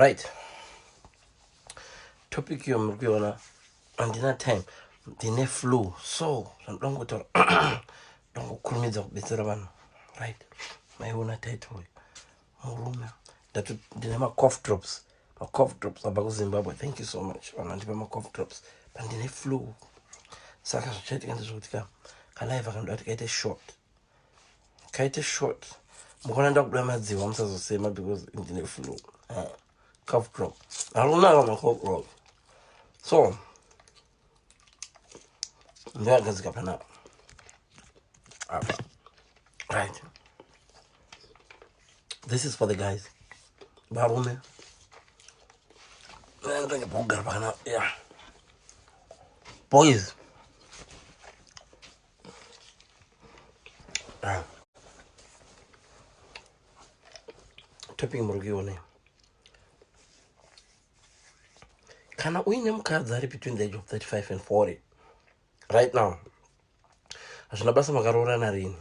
Right, topic iyo muri kuiona, handina time, ndine flu, so zvanoda kungotaura ndongokurumidza kubetsera vanhu. Right, maiona title, murume. Ndine macough drops, macough drops abva kuZimbabwe. Thank you so much vanhu vandipa macough drops, but ndine flu. Saka zvichaitika ndezvekuti ka kalive akanoda kuti kaite short, kaite short. Mukaona ndakuda madziwa, musazosema because ndine flu. Cough drop arikunaka, macough drop. So ndakagadzika panapa apa. Right, this is for the guys, varume. Ndenge pokugara pakanaka. Yeah, boys. Ah. Topic muri kuiona, kana uine mukadzi ari between the age of 35 and 40 right now, hazvina basa makaroorana rini,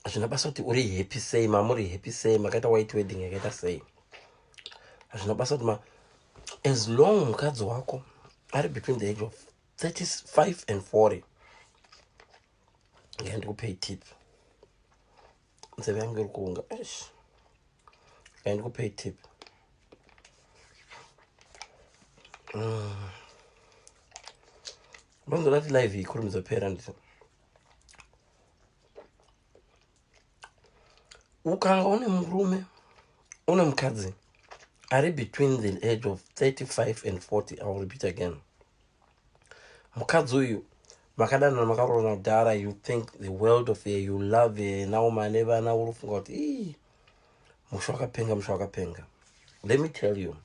hazvina basa kuti uri happy sei, mamuri happy sei, makaita white wedding yakaita sei, hazvina basa kuti ma as long mukadzi wako ari between the age of 35 and 40. Ngandikupei tip, nzeve yangu iri kuunga. Ngandikupei tip. Vanzoda kuti live ikurumidza pera. Nditi ukanga une murume, une mukadzi ari between the age of 35 and 40, I will repeat again, mukadzi uyu makadanana, makaroorana kudhara, you think the world of her, you love her, now mane vana, uri kufunga kuti ii musha wakapenga, musha wakapenga. Let me tell you,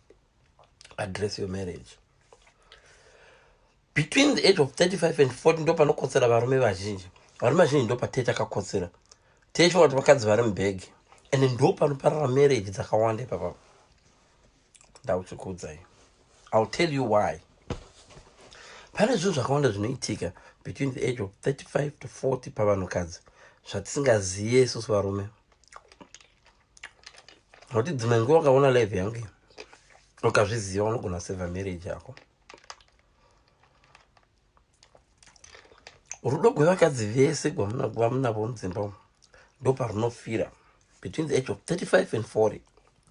address your marriage. Between the age of 35 and 40 ndo panokotsera varume vazhinji. Varume vazhinji ndo patee takakotsera, teifunga kuti vakadzi vari mubhegi, and ndo panoparara marriage dzakawanda ipapa. Ndauchikuudzai, I'll tell you why. Pane zvinhu zvakawanda zvinoitika between the age of 35 to 40 pavanhukadzi zvatisingaziye isusu varume, nokuti dzimwe nguva ukaona live yangu ukazviziva, unogona kusevha marriage yako. Rudo gwevakadzi vese gwamunavo mudzimba umu ndo parunofira between the age of 35 and 40.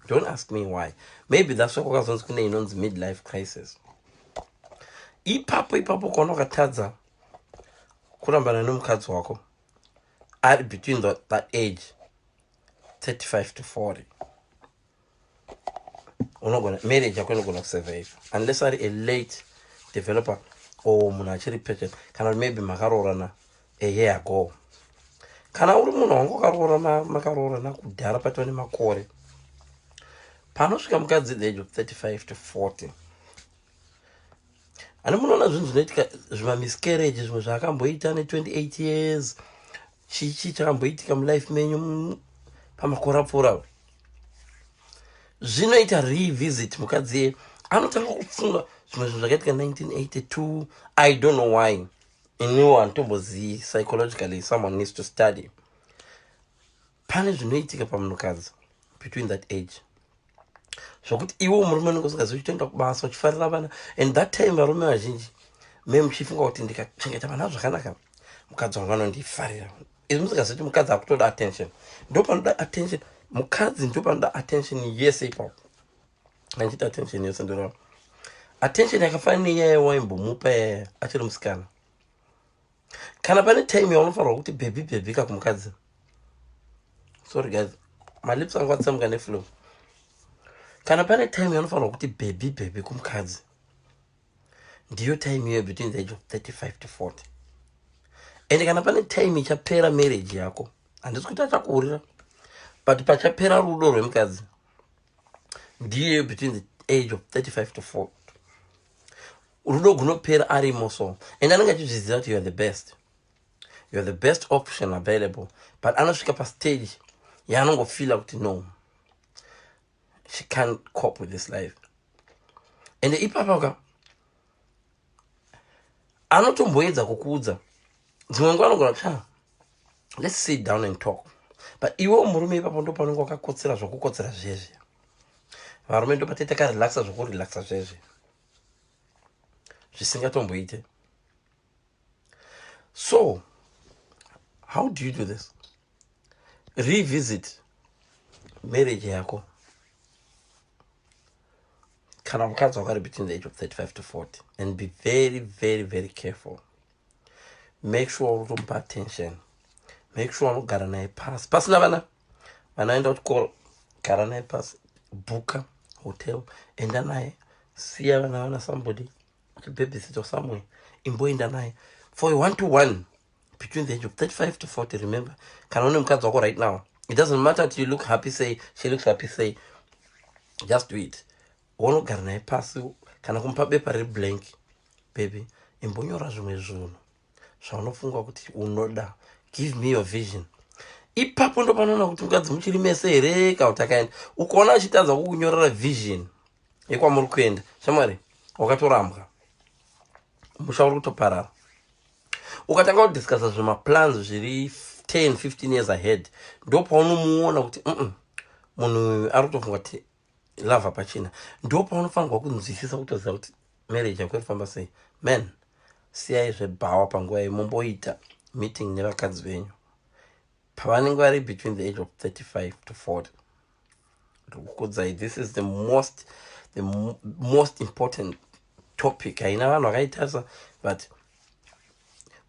Don't ask me why. Maybe that's why kwakazonzi kune inonzi midlife crisis. Ipapo ipapo ukaona ukatadza kurambana nemukadzi wako ari between that age 35 to 40, unogona marriage yako inogona kusurvive, unless ari a late developer or munhu achiri patient, kana kuti maybe makaroorana a year ago. Kana uri munhu wanga wakaroorana, makaroorana kudhara, patova nemakore, panosvika mukadzi the age of 35 to 40, ani munoona zvinhu zvinoitika, zvimamiscarriage, zvimwe zvaakamboita ne28 years, chichi chakamboitika mulife menyu pamakore apfuura, zvinoita revisit. Mukadzi iye anotanga kufunga zvimwe zvinhu zvakaitika 1982. I don't know why, iniwo handitombozivi. Psychologically, someone needs to study. Pane zvinoitika pamunhukadzi between that age zvokuti iwe murume unenge usingazivi, uchitoenda kubasa uchifarira vana, and that time varume vazhinji me muchifunga kuti ndikachengeta vana zvakanaka, mukadzi wangu anondifarira. Izvi musingazivi kuti mukadzi akutoda attention. Ndo panoda attention mukadzi, ndo panoda attention yese ipapo. Andichiti attention yese, ndoreva attention yakafanana nenyaya yawaimbomupa yaya achiri musikana. Kana pane time yaunofanirwa kuti baby, baby kakumukadzi. Sorry guys, malips angu atsemuka neflu. Kana pane time yaunofanirwa kuti baby, baby kumukadzi, ndiyo time iyoyo between the age of 35 to 40. And kana pane time ichapera marriage yako, handisi kuti achakuurira, but pachapera rudo rwemukadzi ndiyo between the age of 35 to 40. Rudo gunopera arimo, so and anenge achizviziva kuti you are the best, you are the best option available, but anosvika pastage yaanongofeela kuti no, she can't cope with this life. And ipapa ka anotomboedza kukuudza dzimwe nguva, anogona kuti, "Ah, let's sit down and talk," but iwe murume ipapo ndo panonge wakakotsera zvokukotsera zvezve. Varume ndo patei takarelaxa zvokurelaxa zvezve zvisingatomboite. So how do you do this? Revisit marriage yako kana mukadzi wako ari between the age of 35 to 40, and be very, very, very careful. Make sure uri kutomupa attention. Make sure unogara naye pasi pasina vana. Vana vaenda kuchikoro, gara naye pasi, bhuka hotel, enda naye, siya vana vana somebody achibabysit somewhere, imboenda naye for a one to one between the age of 35 to 40. Remember, kana une mukadzi wako right now, it doesn't matter to you look happy, say she looks happy, say just do it. Wonogara naye pasi kana kumupa bepa riri blank. "Baby, imbonyora zvimwe zvinhu zvaunofunga kuti unoda. Give me your vision." Ipapo ndo panoona kuti mukadzi muchiri mese here kana kuti akaenda. Ukaona achitadza kukunyorera vision yekwamuri kuenda, shamwari, wakatorambwa, musha uri kutoparara. Ukatanga kudiscussa zvemaplans zviri 10 15 years ahead, ndo paunomuona kuti munhu uyu ari kutofunga kuti love pachina. Ndo paunofanirwa kunzwisisa, kutoziva kuti marriage yako irifamba sei. Man, siyai zvebhawa panguva yemumboita meeting nevakadzi venyu pavanenge vari between the age of 35 to 40. Ndikukudzai, this is the most important topic. Haina vanhu vakaitarisa, but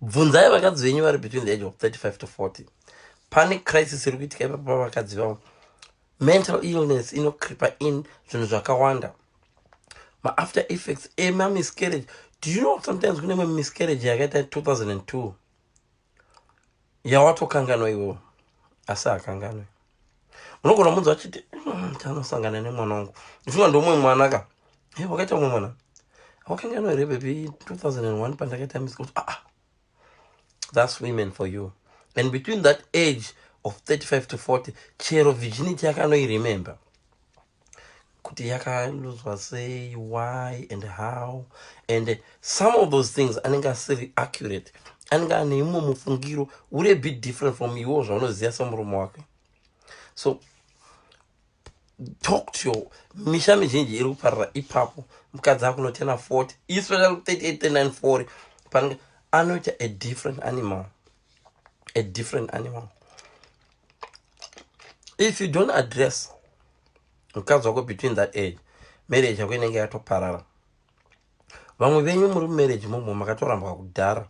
bvunzai vakadzi venyu vari between the age of 35 to 40. Pane crisis iri kuitika ipapo pavakadzi vavo. Mental illness inocreepa in, zvinhu zvakawanda, maafter effects emamiscarriage. Do you know sometimes kune imwe miscarriage yakaita 2002 yawatokanganwa iwewo, asi hakanganwe? Unogona munzi achiti, tanosangana nemwana wangu, ndifunga ndomumwe mwana ka." E, wakaita mumwe mwana, wakanganwa here, baby, 2001 pandakaita miscarriage? Ah, that's women for you. And between that age of 35 to 40, chero virginity yakanoiremember kuti yakaluzwa sei, why and how, and some of those things anenge asiri accurate, anenge ane imwe mufungiro uri a bit different from iwo zvaunoziva semurume wake. So talk to your... Misha mizhinji iri kuparara ipapo. Mukadzi akunotena 40, especially 38, 39, 40, panenge anoita a different animal, a different animal. If you don't address mukadzi wako between that age, marriage yako inenge yatoparara. Vamwe venyu muri mumarriage momo makatorambwa kudhara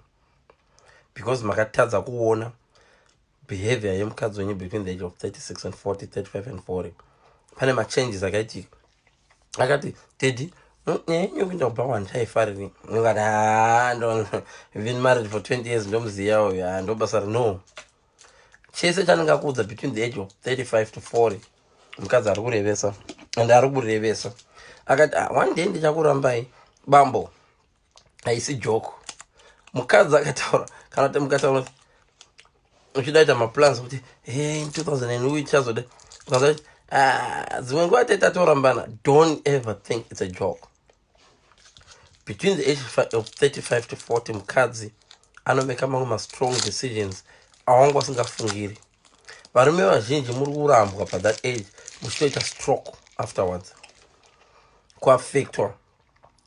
because makatadza kuona behavior yemukadzi wenyu between the age of 36 and 40, 35 and 40. Pane machanges akaitika. Akati, "Daddy, nyaya yenyu yekuenda kubhawa handichaifariri." Ungati, "Been married for 20 years, ndomuziya uyu, ndobasa." No, chese chanenge akuudza between the age of 35 to 40, mukadzi ari kurevesa, and ari kurevesa. Akati, "Ah, one day ndichakurambai, bambo." Haisi joke. Mukadzi akataura, kana kuti mukataura uchida ita maplans kuti, "Hey, in 2000 and uchazoda," ukaza, "Ah, dzimwe nguva tetatorambana." Don't ever think it's a joke. Between the age of 35 to 40, mukadzi anomeka mamwe mastrong decisions awanga usingafungiri. Varume vazhinji muri kurambwa pathat age muchitoita stroke afterwards, kuaffectwa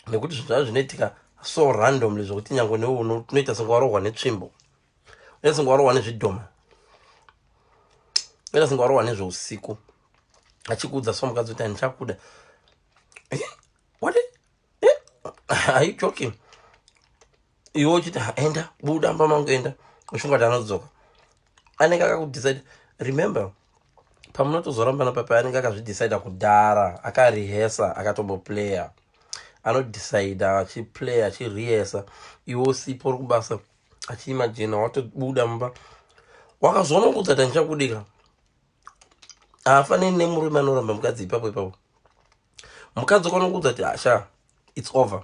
nekuti zvinhu zvavo zvinoitika so randomly zvokuti nyange newe unoita senge warohwa netsvimbo, unoita senge warohwa nezvidhoma, unoita senge warohwa nezveusiku. Achikuudza so mukadzi kuti, "Handichakuda." Eh, what? Eh, are you joking? Iwe uchiti, "Enda, buda mba mangu, enda," uchifunga kuti anodzoka. Anenge akakudecide. Remember, pamunotozorambana papa, anenge akazvidecida kudhara, akarehearsa, akatomboplaya. Anodecida achiplaya, achirehearsa, iwe usipo, uri kubasa, achiimagina watobuda mumba. Wakazoona kuudza kuti, "Handichakudika." Haafaniri nemurume anoramba mukadzi ipapo ipapo. Mukadzi ukaona kuudza kuti, "Asha, it's over,"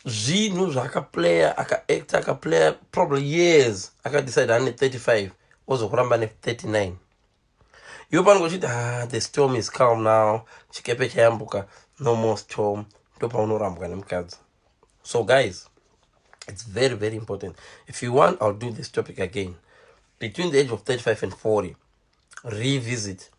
zvinhu zvaakaplaya, akaacta, akaplaya probably years, akadecide ane 35, ozokuramba ne39. Iwe panenge uchiti, "Ah, the storm is calm now, chikepe chayambuka, no more storm," ndo paunorambwa nemukadzi. So guys, it's very, very important. If you want, I'll do this topic again. Between the age of 35 and 40, revisit.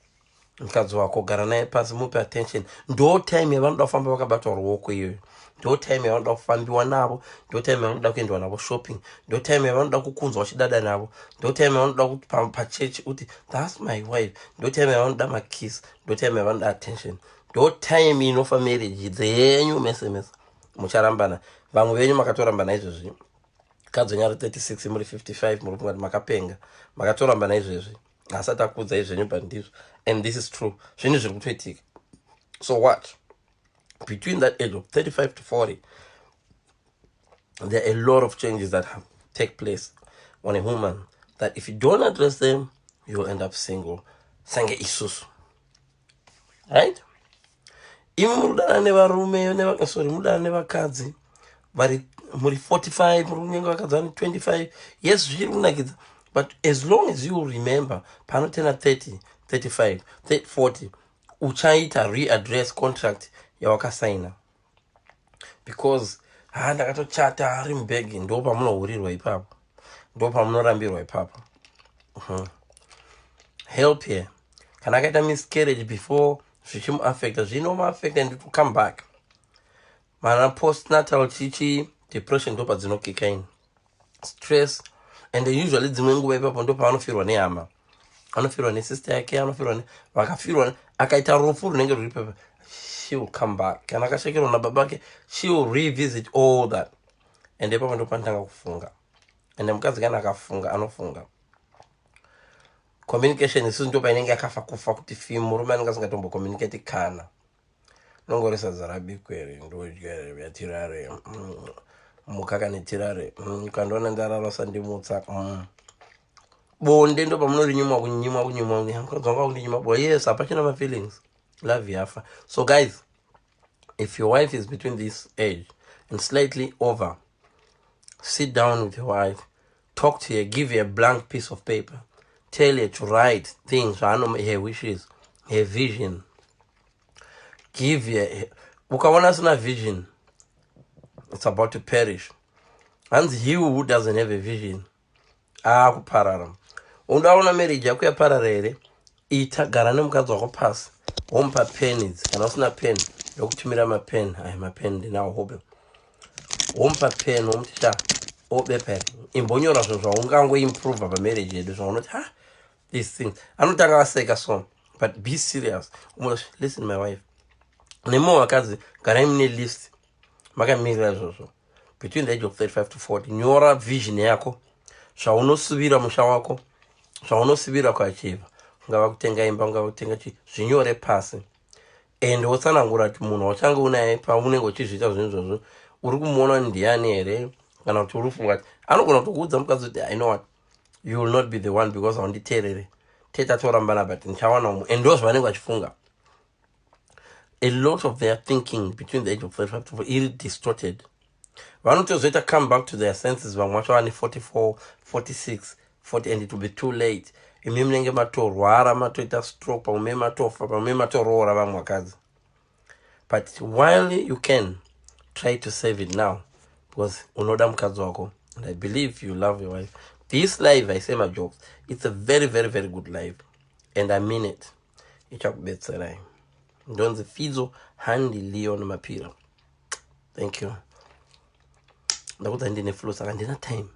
Mukadzi wako, gara naye pasi, mupe attention. Ndo time yavanoda kufamba vakabatwa ruoko iyoyo, ndo time yavanoda kufambiwa navo, ndo time yavanoda kuendwa navo shopping, ndo time yavanoda kukunzwa uchidada navo, ndo time yavanoda kuti pachechi uti, "That's my wife." Ndo time yavanoda makiss, ndo time yavanoda attention. Ndo time inofa marriage dzenyu mese mese, mucharambana. Vamwe venyu makatorambana izvezvi. Kadzi wenyu ari 36, muri 55, muri kungati makapenga. Makatorambana izvezvi, asati akuudzai zvenyu, but ndizvo, and this is true, zvinhu zviri kutoitika. So what, between that age of 35 to 40, there are a lot of changes that take place on a woman that if you don't address them, you'll end up single, sange isusu, right? Imi muri kudana nevarume, sorry, mudana nevakadzi vari muri 45, muri kunyenga vakadzi vane 25. Yes, zvichiri kunakidza, but as long as you remember, panotena 30, 35, 40, uchaita readdress contract yawakasaina, because ha, ndakatochata ari mubhegi. Ndo pamunohurirwa ipapo, ndo pamunorambirwa ipapo. Help here. Kana akaita miscarriage before, zvichimuaffecta, zvinomuaffecta and it will come back. Mana postnatal chichi depression ndo padzinokika in, stress, and usually dzimwe nguva ipapo ndo pavanofirwa nehama, anofirwa nesister yake, anofirwa, vakafirwa, akaita rufu runenge rwuri pepa, she will come back. Kana akashaikirwa nababa ake, she will revisit all that, and ipapo ndo panotanga kufunga. And mukadzi kana akafunga, anofunga. Communication isusu ndo painenge yakafa kufa kuti fi. Murume anenge asingatombokommunicate, kana nongori sadza rabikwere, ndodya yatirare, mukaka netirare. Ukandiona ndarara, usandimutsa. Bonde ndo pamunorinyimwa, kunyimwa, kunyimwa. Mukadzi wangu akundinyima bo. Yes, hapachina mafeelings, love yafa. So guys, if your wife is between this age and slightly over, sit down with your wife, talk to her, give her a blank piece of paper, tell her to write things, her wishes, her vision. Give her. Ukaona asina vision, it's about to perish. Hanzi, "He who doesn't have a vision aakuparara." Undaona marriage yako yaparara here? Ita gara nemukadzi wako pasi, womupa pen idzi. Kana usina pen, ndokutumira mapen. Ai, mapen ndinawo hope. Womupa pen, womuti, "Sha, obepa here, imbonyora zvinhu zvaungangoimprova pamarriage yedu," zvaunoti, "Ha, these things." Anotanga aseka, so, but be serious. "Listen, my wife." Nemo vakadzi, garai mune list, makamirira izvozvo. Between the age of 35 to 40, nyora vision yako, zvaunosuvira musha wako, zvaunosuvira kuachieva, ungava kutenga imba, ungava kutenga chi, zvinyore pasi and wotsanangura kuti munhu wauchange unaye paunenge uchizviita zvinhu izvozvo, uri kumuona ndiani here, kana kuti uri kufunga kuti anogona kutokuudza mukadzi kuti, "I know what, you will not be the one because haunditeerere, tetatorambana, but ndichawana umwe." And ndo zvavanenge vachifunga. A lot of their thinking between the age of 35 to 40 iri distorted. Vanotozoita come back to their senses vamwe vacho vane 44, 46, 40, and it will be too late. Imi munenge matorwara, matoita stroke, pamwe matofa, pamwe matoroora vamwe vakadzi. But while you can, try to save it now, because unoda mukadzi wako, and I believe you love your wife. This life, I say my jokes, it's a very, very, very good life, and I mean it. Ichakubetserai. Ndonzi Fidzo Handi Leon Mapira. Thank you. Ndakudza ndine flu, saka ndina time,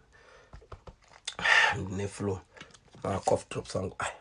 ndine flu. Macough drops angu aya.